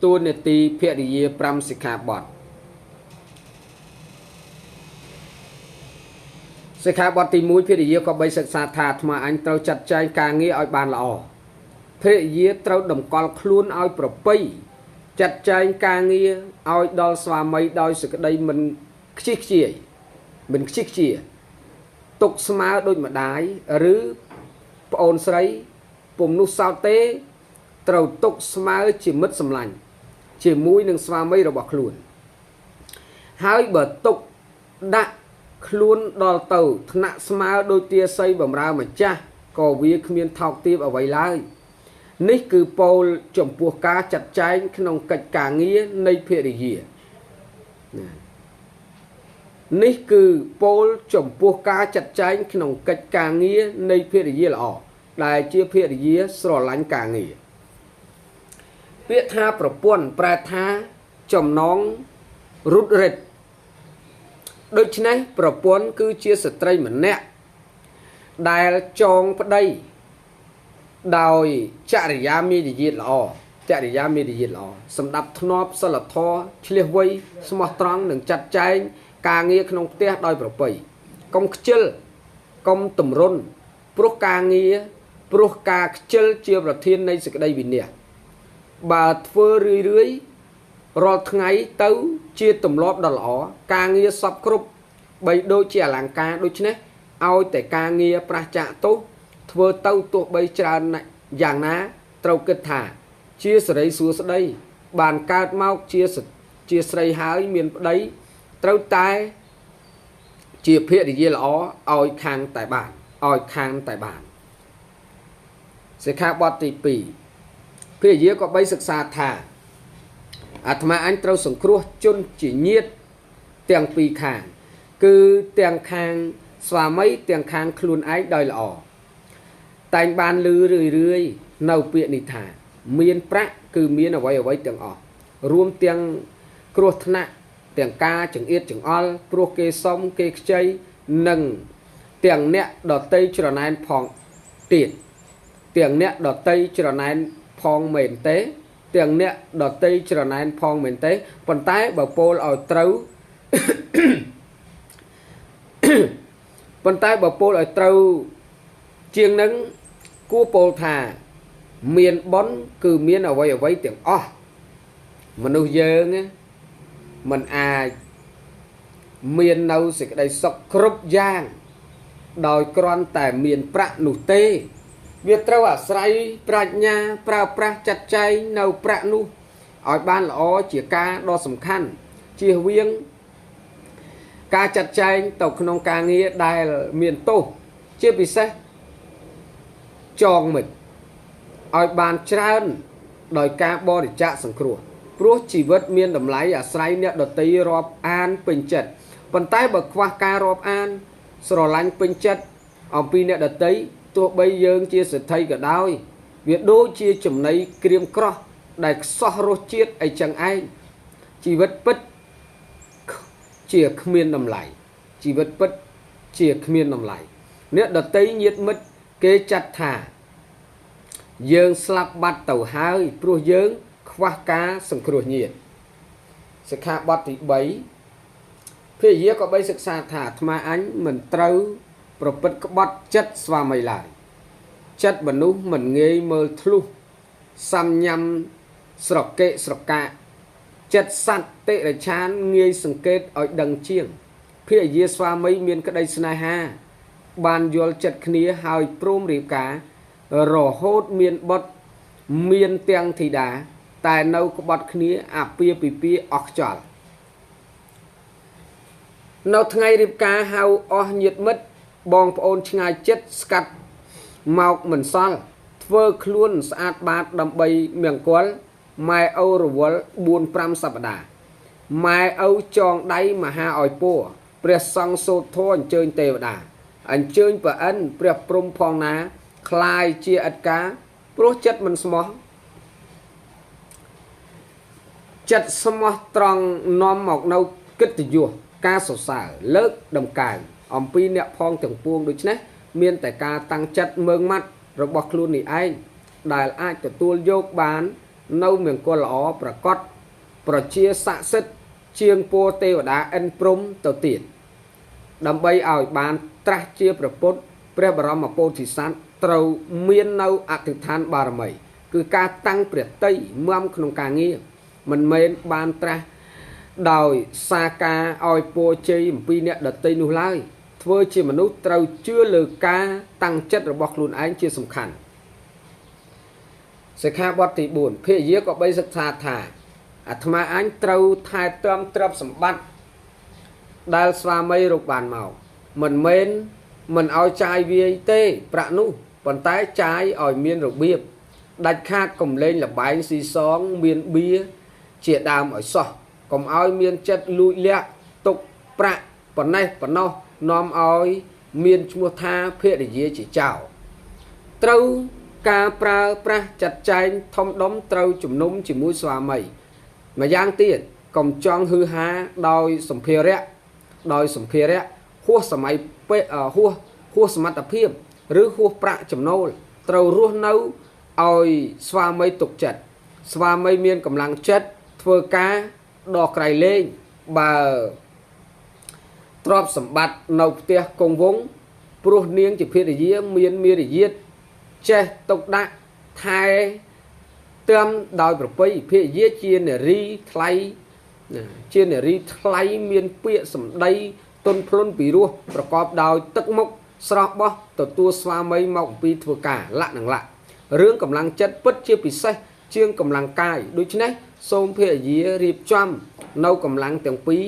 តួនាទីភរិយា5សិក្ខាបទសិក្ខាបទទី1ភរិយាក៏បីសិក្សាថាអាត្មាអញត្រូវចាត់ចែងការងារឲ្យបានល្អភរិយាត្រូវតម្កល់ខ្លួនឲ្យប្រពៃចាត់ចែងការងារឲ្យដល់ស្វាមីដោយសេចក្តីមិនខ្ជិះខ្ជាយមិនខ្ជិះខ្ជាទុកស្មើដូចម្ដាយឬប្អូនស្រីពុំនោះសោតទេត្រូវទុកស្មើជាមិត្តសម្លាញ់ជាមួយនឹងស្វាមីរបស់ខ្លួនហើយបើទុកដាក់ខ្លួនដល់ទៅថ្នាក់ស្មើដោយទាស័យបំរើម្ចាស់ក៏វាគ្មានថោកទាបអ្វីឡើយនេះគឺពោលចំពោះការចាត់ចែងក្នុងកិច្ចការងារនៃភរិយានេះគឺពោលចំពោះការចាត់ចែងក្នុងកិច្ចការងារនៃភរិយាល្អដែលជាភរិយាស្រឡាញ់ការងារពាក្យថាប្រពន្ធប្រែថាចំណងរុតរិទ្ធដូច្នេះប្រពន្ធគឺជាស្ត្រីម្នាក់ដែលចងប្តីដោយចរិយាមេរយាទល្អចរិយាមេរយាទល្អសម្ដាប់ធ្នាប់សិលធម៌ឆ្លៀសវៃស្មោះត្រង់និងចាត់ចែងការងារក្នុងផ្ទះដោយប្រពៃកុំខ្ជិលកុំទម្រុនព្រោះការងារព្រោះការខ្ជិលជាប្រធាននៃសេចក្តីវិន័យបើធ្វើរឿយរឿយរាល់ថ្ងៃទៅជាទម្លាប់ដ៏ល្អការងារសពគ្រប់បីដូចជាអលង្ការដូច្នេះឲ្យតែការងារប្រឆាចទោសធ្វើទៅទោះបីច្រើនយ៉ាងណាត្រូវគិតថាជាសេរីសួស្តីបានកើតមកជាស្រីហើយមានប្តីត្រូវតែជាភរិយាល្អឲ្យខាងតែបានឲ្យខាងតែបានសិក្ខាបទទី2ភរិយាក៏បីសិក្សាថាអាត្មាអញត្រូវសង្គ្រោះជនជាញាតិទាំងពីរខាងគឺទាំងខាងស្វាមីទាំងខាងខ្លួនឯងដោយល្អតែងបានលឺរឿយរឿយនៅពាក្យនេះថាមានប្រាក់គឺមានអ្វីអ្វីទាំងអស់រួមទាំងគ្រោះថ្នាក់ទាំងការចង្អៀតចង្អល់ព្រោះគេសុំគេខ្ចីនិងទាំងអ្នកដតីច្រណែនផងទៀតទាំងអ្នកដតីច្រណែនផងមែនទេទាំងអ្នកដតីច្រណែនផងមែនទេប៉ុន្តែបើពោលឲ្យត្រូវប៉ុន្តែបើពោលឲ្យត្រូវជាងនឹងគួរពោលថាមានបុណ្យគឺមានអ្វីអ្វីទាំងអស់មនុស្សយើងមិនអាចមាននៅសេចក្តីសុខគ្រប់យ៉ាងដោយគ្រាន់តែមានប្រាក់នោះទេវាត្រូវអាស្រ័យប្រាជ្ញាប្រើប្រាស់ចាត់ចែងនៅប្រាក់នោះឲ្យបានល្អជាការដ៏សំខាន់ជៀសវាងការចាត់ចែងទៅក្នុងការងារដែលមានទោសជាពិសេសចងមិត្តឲ្យបានច្រើនដោយការបរិច្ចាគសង្គ្រោះព្រោះជីវិតមានតម្លៃអាស្រ័យអ្នកដទៃរាប់អានពេញចិត្តប៉ុន្តែបើខ្វះការរាប់អានស្រឡាញ់ពេញចិត្តអំពីអ្នកដទៃទោះបីយើងជាសេដ្ឋីក៏ដោយវាដូចជាចំណីក្រៀមក្រោះដែលខ្សោះរសជាតិអីចឹងឯងជីវិតពិតជាគ្មានតម្លៃជីវិតពិតជាគ្មានតម្លៃអ្នកដទៃញាតិមិត្តគេចាត់ថាយើងស្លាប់បាត់ទៅហើយព្រោះយើងខ្វះការសង្គ្រោះញាតិសិក្ខាបទទី3ភរិយាក៏បីសិក្សាថាអាត្មាអញមិនត្រូវប្រព្រឹត្តក្បត់ចិត្តស្វាមីឡើយចិត្តមនុស្សមិនងាយមើលធ្លុះសាំញ៉ាំស្រកេស្រកាចិត្តសត្វតិរិឆានងាយសង្កេតឲ្យដឹងជាងភរិយាស្វាមីមានក្តីស្នេហាបានយល់ចិត្តគ្នាហើយព្រមរៀបការរហូតមានបុត្រមានទាំងធីតាតែនៅក្បត់គ្នាអាពាហ៍ពិពាហ៍អស់ខ្យល់នៅថ្ងៃរៀបការហៅអស់ញាតិមិត្តបងប្អូនឆ្ងាយចិត្តស្កាត់មកមិនសល់ធ្វើខ្លួនស្អាតបាតដើម្បីមង្គលម៉ែឪរវល់4 5សប្តាហ៍ម៉ែឪចងដៃមហាឲ្យពួរព្រះសង្ឃសូត្រធម៌អញ្ជើញទេវតាអញ្ជើញប្រអិនព្រះព្រំផងណាคล้ายជាអត់ការព្រោះចិត្តមិនស្មោះចិត្តស្មោះត្រង់នាំមកនៅកិត្តិយសការសរសើរលើកដំកើងអំពីអ្នកផងទាំងពួងដូច្នេះមានតែការតាំងចិត្តមើងម៉ាត់របស់ខ្លួននេះឯងដែលអាចទទួលយកបាន នៅមង្គលល្អប្រកបប្រជាស័ក្តិសិទ្ធិជាងពរទេវតាឥន្ទព្រហ្មទៅទៀតដើម្បីឲ្យបានត្រាស់ជាព្រះពុទ្ធព្រះបរមពោធិសត្វត្រូវមាននៅអធិដ្ឋានបារមីគឺការតាំងព្រះតីមាំក្នុងការងារមិនមែនបានត្រាស់ដោយសាការឲ្យពរជ័យអំពីអ្នកដទៃនោះឡើយធ្វើជាមនុស្សត្រូវជឿលើការតាំងចិត្តរបស់ខ្លួនឯងជាសំខាន់សិក្ខាបទទី4ភិរិយាក៏បីសិក្សាថាអាត្មាអញត្រូវថែទាំទ្រព្យសម្បត្តិដែលស្វាមីរកបានមកមិនមែនមិនឲ្យចាយវាយទេប្រាក់នោះប៉ុន្តែចាយឲ្យមានរបៀបដាច់ខាតកុំលេងល្បែងស៊ីសងមានបៀជាដើមឲ្យសោះកុំឲ្យមានចិត្តលួចលាក់ទុកប្រាក់ប៉ុណ្ណេះប៉ុណ្ណោះនាំឲ្យមានឈ្មោះថាភិរិយាជាចៅត្រូវការប្រើប្រាស់ចាត់ចែងធំដុំត្រូវជំនុំជាមួយស្វាមីម្យ៉ាងទៀតកុំចង់ហឺហាដោយសម្ភារៈហួសសម័យហួសសមត្ថភាពឬហួសប្រាក់ចំណូលត្រូវរស់នៅឲ្យស្វាមីទុកចិត្តស្វាមីមានកម្លាំងចិត្តធ្វើការដល់ក្រៃលែងបើទ្រព្យសម្បត្តិនៅផ្ទះគង់វង្សព្រោះនាងជាភរិយាមានមារយាទចេះទុកដាក់ថែទាំដោយប្រពៃភរិយាជានារីថ្លៃមានពាក្យសម្ដីទន់ភ្លន់ពីរោះប្រកបដោយទឹកមុខស្រស់បោះទទួលស្វាមីមកអំពីធ្វើការលក្ខនឹងលក្ខរឿងកម្លាំងចិត្តពិតជាពិសេសជាងកម្លាំងកាយដូច្នេះសូមភរិយារៀបចំនៅកម្លាំងទាំងពីរ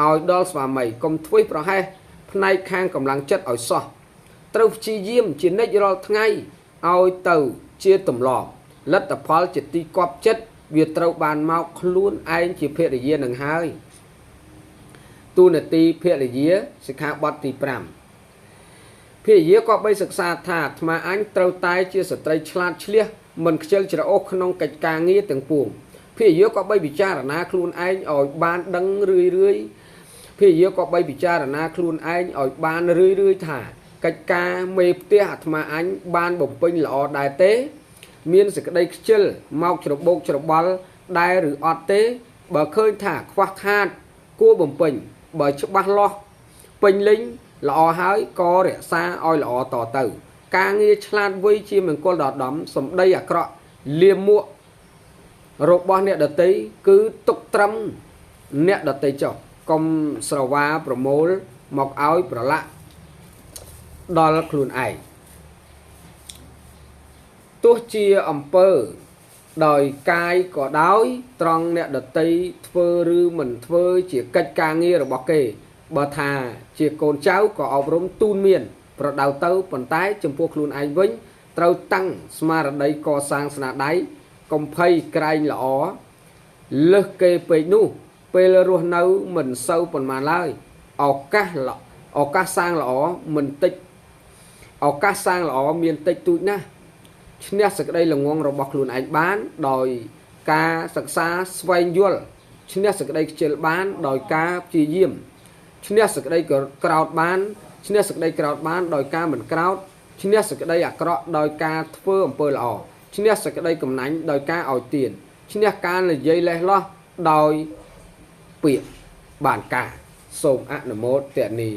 ឲ្យដល់ស្វាមីកុំធ្វេសប្រហែសផ្នែកខាងកម្លាំងចិត្តឲ្យសោះត្រូវព្យាយាមជានិច្ចរាល់ថ្ងៃឲ្យទៅជាទម្លាប់លទ្ធផលជាទីកប់ចិត្តវាត្រូវបានមកខ្លួនឯងជាភរិយានឹងហើយទូនាទីភរិយាសិក្ខាបទទី5ភរិយាក៏បីសិក្សាថាអាត្មាអញត្រូវតែជាស្ត្រីឆ្លាតឆ្លៀសមិនខ្ជិលច្រអូសក្នុងកិច្ចការងារទាំងពួងភរិយាក៏បីពិចារណាខ្លួនឯងឲ្យបានដឹងរឿយរឿយភរិយាក៏បីពិចារណាខ្លួនឯងឲ្យបានរឿយរឿយថាកិច្ចការមេផ្ទះអាត្មាអញបានបំពេញល្អដែរទេមានសេចក្តីខ្ជិលមកច្របូកច្របល់ដែរឬអត់ទេបើឃើញថាខ្វះខាតគួរបំពេញបើច្បាស់លាស់ពេញលេញល្អហើយក៏រក្សាឲ្យល្អតទៅការងារឆ្លាតវៃជាមង្គលដ៏ដំសម្ដីអាក្រក់លាមករបស់អ្នកដទៃគឺទុកត្រឹមអ្នកដទៃចុះកុំស្រវាប្រមូលមកឲ្យប្រឡាក់ដល់ខ្លួនឯងទោះជាអំពើដោយកាយក៏ដោយត្រង់អ្នកដទៃធ្វើឬមិនធ្វើជាកិច្ចការងាររបស់គេបើថាជាកូនចៅក៏អប់រំទូនមានប្រដៅទៅប៉ុន្តែចំពោះខ្លួនឯងវិញត្រូវតាំងស្មារតីកសាងស្នាដៃកុំភ័យក្រែងល្អលើសគេពេកនោះពេលរស់នៅមិនសូវប៉ុន្មានឡើយឱកាសសាងល្អមិនតិចឱកាសសាងល្អមានតិចតួចណាស់ឈ្នះសេចក្តីល្ងងរបស់ខ្លួនឯងបានដោយការសិក្សាស្វែងយល់ឈ្នះសេចក្តីខ្ជិលបានដោយការព្យាយាមឈ្នះសេចក្តីក្រោធបានឈ្នះសេចក្តីក្រោធបានដោយការមិនក្រោធឈ្នះសេចក្តីអាក្រក់ដោយការធ្វើអំពើល្អឈ្នះសេចក្តីកំណាញ់ដោយការឲ្យទានឈ្នះការនិយាយលេះលោះដោយពាក្យបានការសូមអនុមោទនា